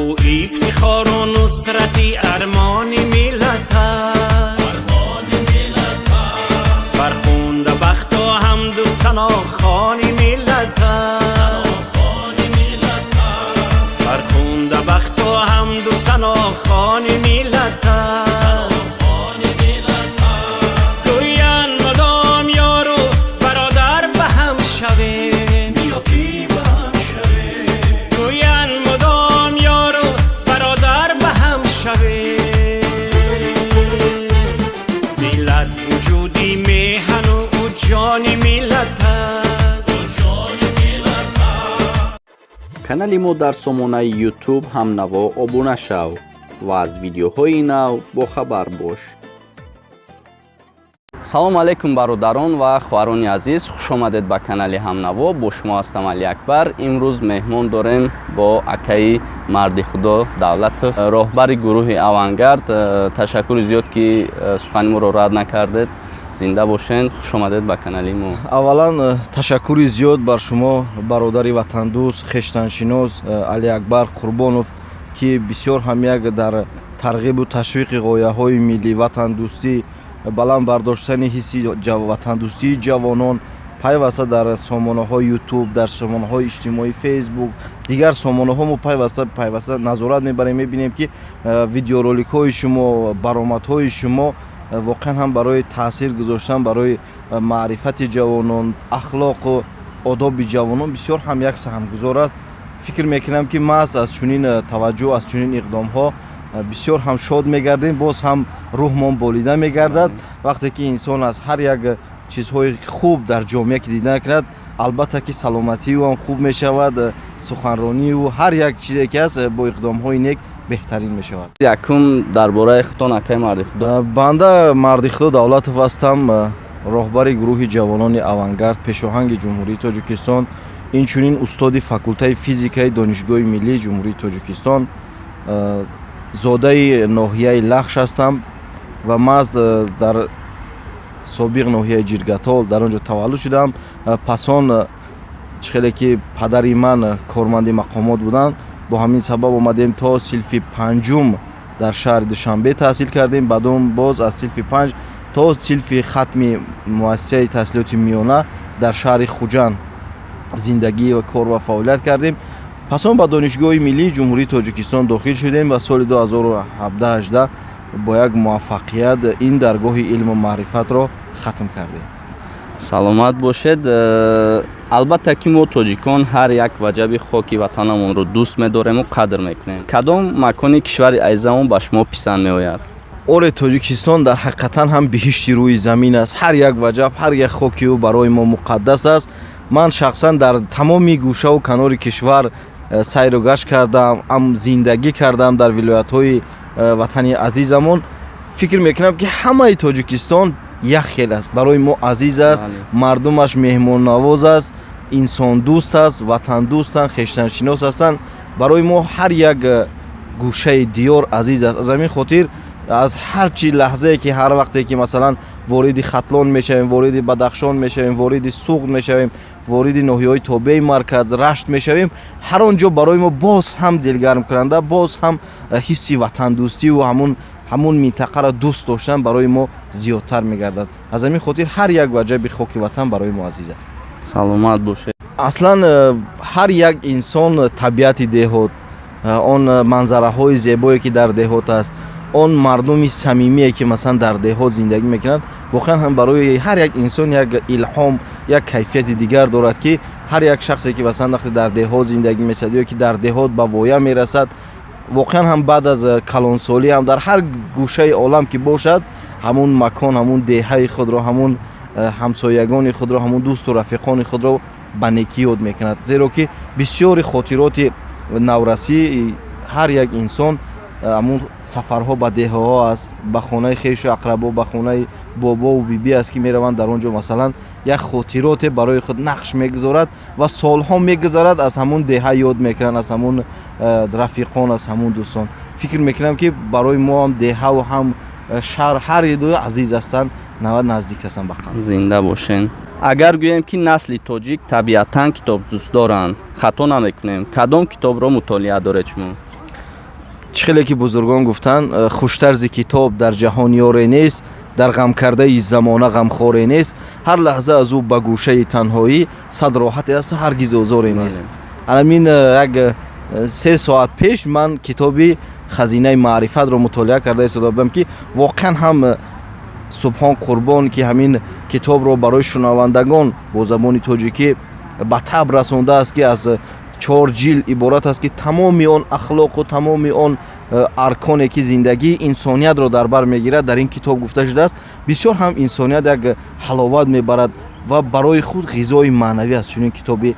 Ӯ ифтихору нусрати армони миллат аст. Фархунда бахту ҳамду санохони миллат аст. Фархунда бахту ҳамду санохони миллат аст. Гӯянд мудом ёру бародар ба ҳам шавем. Гӯянд мудом ёру бародар ба ҳам шавем. Миллат вуҷуди меҳану ӯ ҷони миллат аст. Канали мо дар сомонаи YouTube «Ҳамнаво» обуна шав ва аз видеоҳои нав бохабар бош. Салому алайкум, бародарон ва хоҳарони азиз, хушомадед ба канали «Ҳамнаво». Бо шумо ҳастам Алиакбар. Имрӯз меҳмон дорем бо акаи Марди Худо Давлатов, роҳбари гурӯҳи «Авангард». Ташаккури зиёд, ки сухани моро рад накардед. Зинда бошен, хушомадед ба канали мо. Аввалан, ташаккури зиёд бар шумо, бародари ватандӯст, хештаншинос Алиакбар Қурбонов, ки бисёр ҳам як дар тарғибу ташвиқи ғояҳои миллӣ, ватандӯстӣ, баланд бардоштани ҳисси ватандӯстии ҷавонон пайваста дар сомонаҳои Ютуб, дар сомонаҳои иҷтимоӣ, Фейсбук, дигар сомонаҳо мо пайваста пайваста назорат мебарем. Мебинем, ки видеороликҳои шумо, баромадҳои шумо воқеан ҳам барои таъсир гузоштан, барои маърифати ҷавонон, ахлоқу одоби ҷавонон бисёр ҳам як саҳмгузор аст. Фикр мекунам, ки маҳз аз чунин таваҷҷӯҳ, аз чунин иқдомҳо бисёр ҳам шод мегардем, боз ҳам рӯҳмон болида мегардад. Вақте ки инсон аз ҳар як чизҳои хуб дар ҷомеа ки дида кунад, албатта ки саломатии ӯ ҳам хуб мешавад, суханронии ӯ, ҳар як чизе ки аст, бо иқдомҳои нек беҳтарин мешавад. Якум, дар бораи худтон, акаи Марди Худо. Банда Марди Худо Давлатов ҳастам, роҳбари гурӯҳи ҷавонони «Авангард», пешоҳанги Ҷумҳурии Тоҷикистон, инчунин устоди факултаи физикаи Донишгоҳи миллии Ҷумҳурии Тоҷикистон. Зодаи ноҳияи Лахш ҳастам ва маҳз дар собиқ ноҳияи Ҷиргатол, дар он ҷо таваллуд шудам. Пас он чӣ хеле ки падари ман корманди мақомот буданд, бо ҳамин сабаб омадем, то синфи панҷум дар шаҳри Душанбе таҳсил кардем. Баъдон боз аз синфи панҷ то синфи хатми муассисаи таҳсилоти миёна дар шаҳри Хуҷанд зиндагӣ ва кор ва фаъолият кардем. Пас он ба Донишгоҳи миллии Ҷумҳурии Тоҷикистон дохил шудем ва соли 2017-18 бо як муваффақият ин даргоҳи илму маърифатро хатм кардем. Саломат бошед. Албатта ки мо, тоҷикон, ҳар як ваҷаби хоки ватанамонро дӯст медорему қадр мекунем. Кадом макони кишвари азизамон ба шумо писанд меояд? Оре, Тоҷикистон дар ҳақиқатан ҳам биҳишти рӯи замин аст. Ҳар як ваҷаб, ҳар як хоки ӯ барои мо муқаддас аст. Ман шахсан дар тамоми гӯшаву канори кишвар сайру гашт кардам, ам зиндагӣ кардам дар вилоятҳои ватани азизамон. Фикр мекунам, ки ҳамаи Тоҷикистон як хел аст, барои мо азиз аст. Мардумаш меҳмоннавоз аст, инсондӯст аст, ватандӯстанд, хештаншинос ҳастанд. Барои мо ҳар як гӯшаи диёр азиз аст. Аз ҳамин хотир аз ҳар чи лаҳзае ки, ҳар вақте ки, масалан, вориди Хатлон мешавем, вориди Бадахшон мешавем, вориди Суғд мешавем, вориди ноҳияҳои тобеи марказ, Рашт мешавем, ҳар он ҷо барои мо боз ҳам дилгармкунанда, боз ҳам ҳисси ватандӯстиву ҳамун минтақаро дӯст доштан барои мо зиёдтар мегардад. Аз ҳамин хотир ҳар як ваҷаби хоки ватан барои мо азиз аст. Саломат бошед. Аслан ҳар як инсон табиати деҳот, он манзараҳои зебое, ки дар деҳот аст, он мардуми самимие, ки масалан дар деҳот зиндагӣ мекунанд, воқеан ҳам барои ҳар як инсон як илҳом, як кайфияти дигар дорад, ки ҳар як шахсе, ки масалан вақте дар деҳот зиндагӣ мешавад ё ки дар деҳот ба воя мерасад, воқеан ҳам баъд аз калонсолӣ ҳам дар ҳар гӯшаи олам ки бошад, ҳамун макон, ҳамун деҳаи худро, ҳамун ҳамсоягони худро, ҳамун дӯсту рафиқони худро ба некӣ ёд мекунад. Зеро ки бисёри хотироти наврасӣ ҳар як инсон ҳамун сафарҳо ба деҳаҳо аст, ба хонаи хешу ақрабо, ба хонаи бобову бибӣ аст, ки мераванд. Дар он ҷо, масалан, як хотироте барои худ нақш мегузорад ва солҳо мегузарад, аз ҳамун деҳа ёд мекунанд, аз ҳамун рафиқон, аз ҳамун дӯстон. Фикр мекунам, ки барои мо ҳам деҳаву ҳам шаҳр ҳар ду азиз ҳастанд, навад наздик ҳастанд ба қалб. Зинда бошен. Агар гӯем, ки насли тоҷик табиатан китобдӯстдоранд, хато намекунем. Кадом китобро мутолиа доред шумо? Чӣ хеле ки бузургон гуфтанд, хуштарзи китоб дар ҷаҳон ёре нест, дар ғамкардаи замона ғамхоре нест, ҳар лаҳза аз ӯ ба гӯшаи танҳоӣ сад роҳате асту ҳаргиз озоре нест. Ҳамин як 3 соат пеш ман китоби «Хазинаи маърифатро» мутолиа карда истода будам, ки воқеан ҳам Субҳон Қурбон, ки ҳамин китобро барои шунавандагон бо забони тоҷикӣ ба таб расондааст, ки аз чор ҷилд иборат аст, ки тамоми он ахлоқу тамоми он арконе, ки зиндагии инсониятро дар бар мегирад, дар ин китоб гуфта шудааст. Бисёр ҳам инсоният як ҳаловат мебарад ва барои худ ғизои маънавӣ аз чунин китоби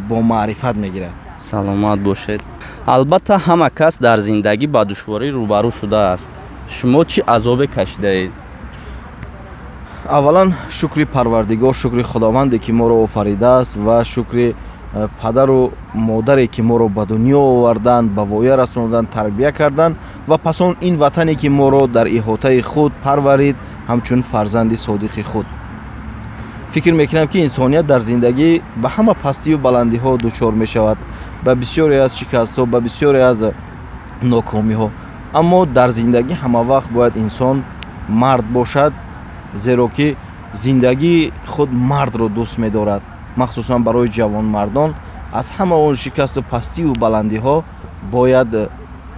бомаърифат мегирад. Саломат бошед. Албатта, ҳама кас дар зиндагӣ ба душворӣ рӯбарӯ шудааст. Шумо чӣ азобе кашидаед? Аввалан, шукри Парвардигор, шукри Худованде, ки моро офаридааст, ва шукри падару модаре, ки моро ба дунё оварданд, ба воя расонданд, тарбия карданд, ва пас он ин ватане, ки моро дар иҳотаи худ парварид ҳамчун фарзанди содиқи худ. Фикр мекунам, ки инсоният дар зиндагӣ ба ҳама пастию баландиҳо дучор мешавад, ба бисёре аз шикастҳо, ба бисёре аз нокомиҳо. Аммо дар зиндагӣ ҳама вақт бояд инсон мард бошад, зеро ки зиндагӣ худ мардро дӯст медорад. Махсусан барои ҷавонмардон аз ҳама он шикасту пастию баландиҳо бояд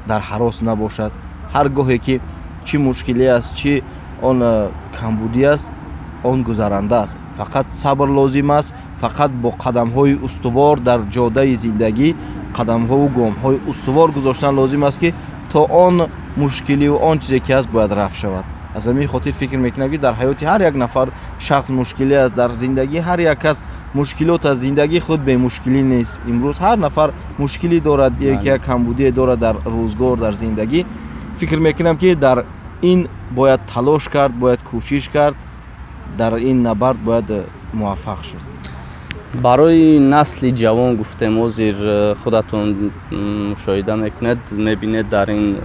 дар ҳарос набошад. Ҳар гоҳе ки чӣ мушкиле аст, чӣ он камбудӣ аст, он гузаранда аст. Фақат сабр лозим аст. Фақат бо қадамҳои устувор дар ҷодаи зиндагӣ қадамҳову гомҳои устувор гузоштан лозим аст, ки то он мушкиливу он чизе ки ҳаст, бояд рафт шавад. Аз ҳамин хотир фикр мекунам, ки дар ҳаёти ҳар як нафар шахс мушкиле аст, дар зиндагии ҳар як кас мушкилот аст. Зиндагии худ бемушкилӣ нест. Имрӯз ҳар нафар мушкилӣ дорад, яке як камбудие дорад дар рӯзгор, дар зиндагӣ. Фикр мекунам, ки дар ин бояд талош кард, бояд кӯшиш кард, дар ин набард бояд муваффақ шуд. Барои насли ҷавон гуфтем, ҳозир худатон мушоҳида мекунед, мебинед дар ин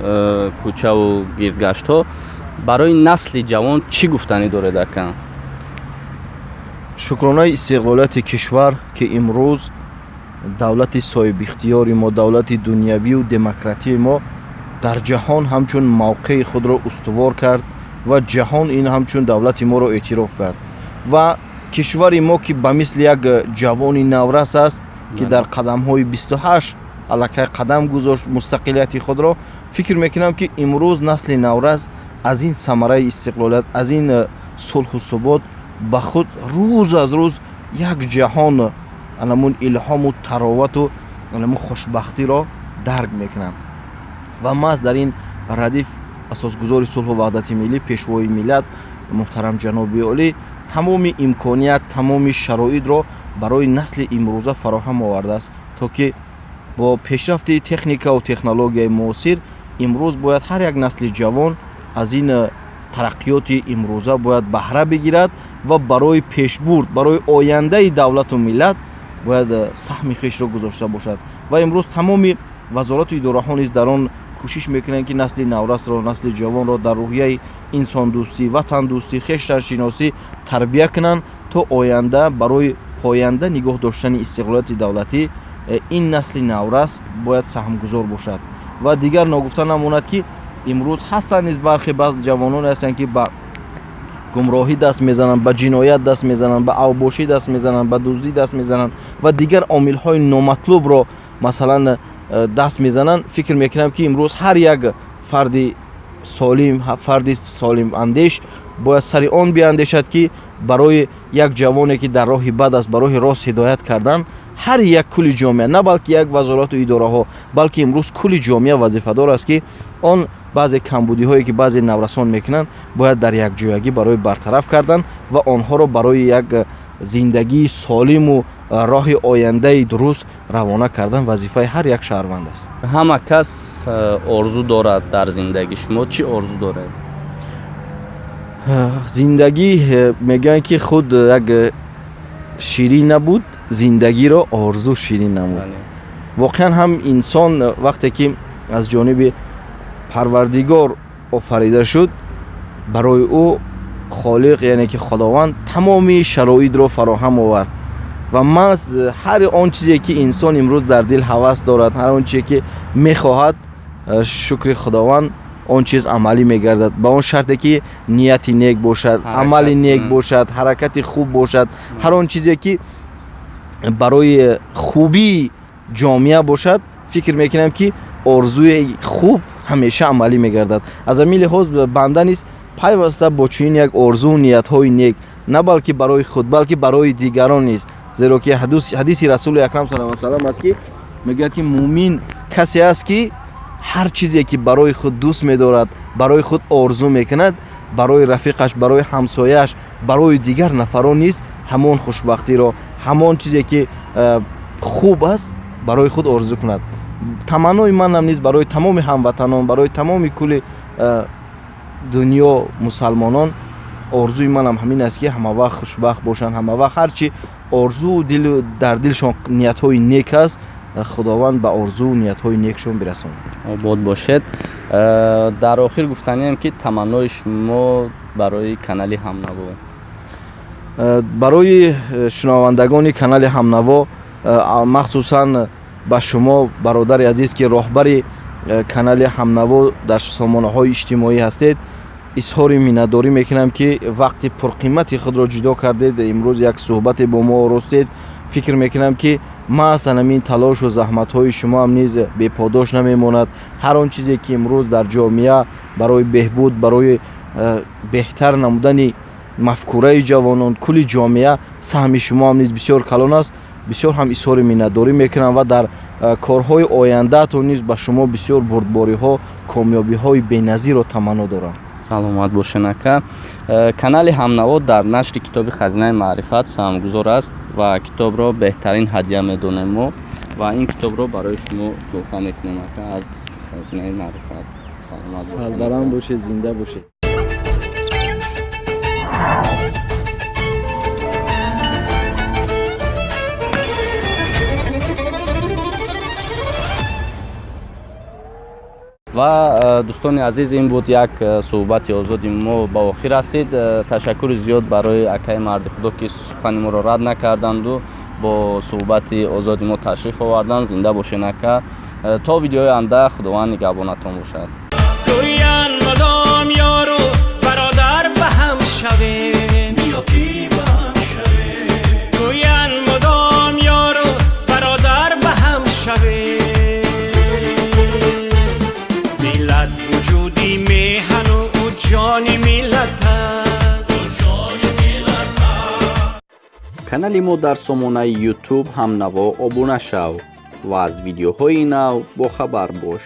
кӯчаву гирдгаштҳо. Барои насли ҷавон чӣ гуфтанӣ доред, ака? Шукронаи истиқлолияти кишвар, ки имрӯз давлати соҳибихтиёри мо, давлати дунявию демократии мо дар ҷаҳон ҳамчун мавқеи худро устувор кард ва ҷаҳон ин ҳамчун давлати моро эътироф кард, ва кишвари мо, ки ба мисли як ҷавони наврас аст, ки дар қадамҳои 28 аллакай қадам гузошт мустақилияти худро, фикр мекунам, ки имрӯз насли наврас аз ин самараи истиқлолият, аз ин сулҳу субот ба худ рӯз аз рӯз як ҷаҳон анамун илҳому таровату анамун хушбахтиро дарк мекунанд. Ва маҳз дар ин радиф асосгузори сулҳу ваҳдати миллӣ, Пешвои миллат, муҳтарам ҷаноби олӣ тамоми имконият, тамоми шароитро барои насли имрӯза фароҳам овардааст, то ки бо пешрафти техникаву технологияи муосир имрӯз бояд ҳар як насли ҷавон аз ин тараққиёти имрӯза бояд баҳра бигирад ва барои пешбурд, барои ояндаи давлату миллат бояд саҳми хешро гузошта бошад. Ва имрӯз тамоми вазорату идораҳо низ дар он кӯшиш мекунанд, ки насли наврасро, насли ҷавонро дар рӯҳияи инсондӯстӣ, ватандӯстӣ, хештаншиносӣ тарбия кунанд, то оянда барои поянда нигоҳ доштани истиқлолияти давлатӣ ин насли наврас бояд саҳмгузор бошад. Ва дигар ногуфта намонад, ки имрӯз ҳастанд низ бархе баъз ҷавононе ҳастанд, ки ба гумроҳӣ даст мезананд, ба ҷиноят даст мезананд, ба авбошӣ даст мезананд, ба дуздӣ даст мезананд ва дигар омилҳои номатлубро, масалан, даст мезананд. Фикр мекунам, ки имрӯз ҳар як фарди солим, фарди солимандеш бояд сари он биандешад, ки барои як ҷавоне, ки дар роҳи бад аст, ба роҳи рост ҳидоят кардан ҳар як кулли ҷомеа, на балки як вазорату идораҳо, балки имрӯз кулли ҷомеа вазифадор аст, ки он баъзе камбудиҳое, ки баъзе наврасон мекунанд, бояд дар якҷоягӣ барои бартараф кардан ва онҳоро барои як зиндагии солиму роҳи ояндаи дуруст равона кардан вазифаи ҳар як шаҳрванд аст. Ҳама кас орзу дорад дар зиндагӣ. Шумо чӣ орзу доред? Зиндагӣ, мегӯянд, ки худ як ширин набуд, зиндагиро орзу ширин намуд. Воқеан ҳам инсон вақте ки аз ҷониби Парвардигор офарида шуд, барои ӯ Холиқ, яъне ки Худованд, тамоми шароитро фароҳам овард. Ва маҳз ҳар он чизе, ки инсон имрӯз дар дил ҳавас дорад, ҳар он чизе, ки мехоҳад. Шукри Худованд, он чиз амалӣ мегардад, ба он шарте ки нияти нек бошад, амали нек бошад, ҳаракати хуб бошад. Ҳар он чизе ки барои хубии ҷомеа бошад, фикр мекунам ки орзуи хуб ҳамеша амалӣ мегардад. Аз ҳамин лиҳоз банда низ пайваста бо чунин як орзуу ниятҳои нек, на балки барои худ, балки барои дигарон низ, зеро ки ҳадиси Расули Акрам саллаллоҳу алайҳи васаллам аст, ки мегӯяд, ки мӯмин касе аст, ки ҳар чизе ки барои худ дӯст медорад, барои худ орзу мекунад, барои рафиқаш, барои ҳамсояаш, барои дигар нафарон низ ҳамон хушбахтиро, ҳамон чизе ки хуб аст, барои худ орзу кунад. Таманнои манам низ барои тамоми ҳамватанон, барои тамоми кулли дунё мусалмонон, орзуи манам ҳамин аст, ки ҳамавақт хушбахт бошанд, ҳамавақт ҳар чи орзуу дилу дар дилшон ниятҳои нек аст, Худованд ба орзуу ниятҳои некшон бирасонад. Обод бошед. Дар охир гуфтаниам, ки таманнои шумо барои канали Ҳамнаво? Барои шунавандагони канали Ҳамнаво, махсусан ба шумо, бародари азиз, ки роҳбари канали Ҳамнаво дар сомонаҳои иҷтимоӣ ҳастед, изҳори миннатдорӣ мекунам, ки вақти пурқимати худро ҷудо кардед, имрӯз як суҳбате бо мо оростед. Фикр мекунам, ки маҳз ҳамин талошу заҳматҳои шумоам низ беподош намемонад. Ҳар он чизе ки имрӯз дар ҷомеа барои беҳбуд, барои беҳтар намудани мафкураи ҷавонон, кулли ҷомеа, саҳми шумоам низ бисёр калон аст. Бисёр ҳам изҳори миннатдорӣ мекунам ва дар корҳои ояндаатон низ ба шумо бисёр бурдбориҳо, комёбиҳои беназирро таманно дорам. Саломат бошен, ака. Канали Ҳамнаво дар нашри китоби Хазинаи маърифат саҳмгузор аст ва китобро беҳтарин ҳадя медонем мо ва ин китобро барои шумо тӯҳфа мекунем, ака, аз Хазинаи маърифат. Саломат бошед. Сарбаланд бошед, зинда бошед. Ва дӯстони азиз, ин буд як суҳбати озоди мо, ба охир расид. Ташаккури зиёд барои акаи Марди Худо, ки сухани моро рад накарданду бо суҳбати озоди мо ташриф оварданд. Зинда бошен, ака. То видеои оянда Худованд нигаҳбонатон бошад. Гӯянд мудом ёру бародар ба ҳам шавем, гӯянд мудом ёру бародар ба ҳам шавем. Миллат вуҷуди меҳану ӯ ҷони миллат аст. Канали мо дар сомонаи YouTube Ҳамнаво обуна шав ва аз видеоҳои нав бохабар бош.